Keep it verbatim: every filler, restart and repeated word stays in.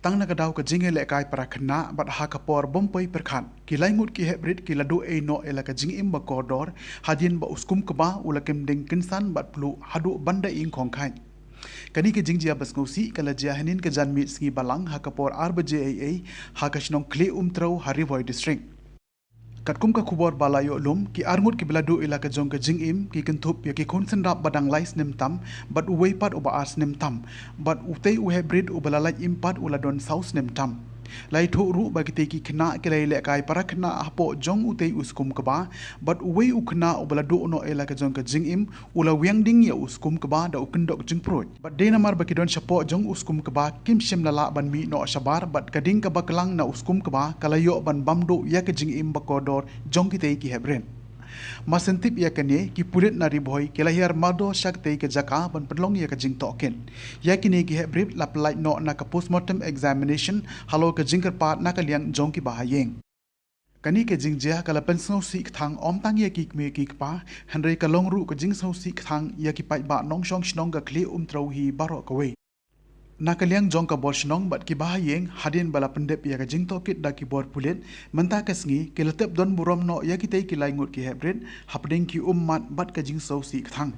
Tang na ka daw ka jingïalehkai para khynnah bad ha ka por bym poi pyrkhat, ki lai ngut ki heprit ki la duh ei noh ïa la ka jingim ba kordor, hadien ba u skum kba u la kem ding kynsan bad pluh haduh ban da ïing khong khaid. Kane ka jingjia ba sngewsih ka la jia hynnin ka janmiet sngi Balang ha ka por ar baje eiei ha ka shnong Khlieh Umtrew ha Ri Bhoi District. Katkum ka khubor ba la ïoh lum, ki ar ngut kiba la duh ïa la ka jong ka jingim ki kynthup ïa ki khun synrap ba dang lai snem tam bad uwei pat uba ar snem tam, bad utei u heprit uba la lait im pat u la don saw snem tam. La ïathuh ruh ba kitei ki khynnah ki la ïalehkai para khynnah hapoh jong utei u skum kba, bad uwei u khynnah uba la duh noh ïa la ka jong ka jingim u la wiang ding ïa u skum kba da u kyndok jingpruid. Bad dei namar ba ki don shapoh jong u skum kba kim shym la lah ban mih noh shabar, bad ka ding kaba klang na u skum kba ka la ïoh ban bam duh ïa ka jingim ba kordor jong kitei ki heprit. Mar shen tip ïa kane, ki pulit na Ri Bhoi ki la hiar mardor sha katei ka jaka ban pynlong ïa ka jingtohkit. Ïa kine ki heprit la pyllait noh na ka postmortem examination halor ka jingkyrpad na ka liang jong ki bahaïing. Kane ka jingjia ka la pynsngewsih kthang ym tang ïa ki kmie ki kpa, hynrei ka long ruh ka jingsngewsih kthang ïa ki paidbah nongshong shnong ka Khlieh Umtrew hi baroh kawei. Na ka liang jong ka bor shnong bad ki bahaïing, hadien ba la pyndep ïa ka jingtohkit da ki bor pulit, mynta ka sngi ki la tep don burom noh ïa kitei ki lai ngut ki heprit hapdeng ki ummat bad ka jingsngewsih kthang.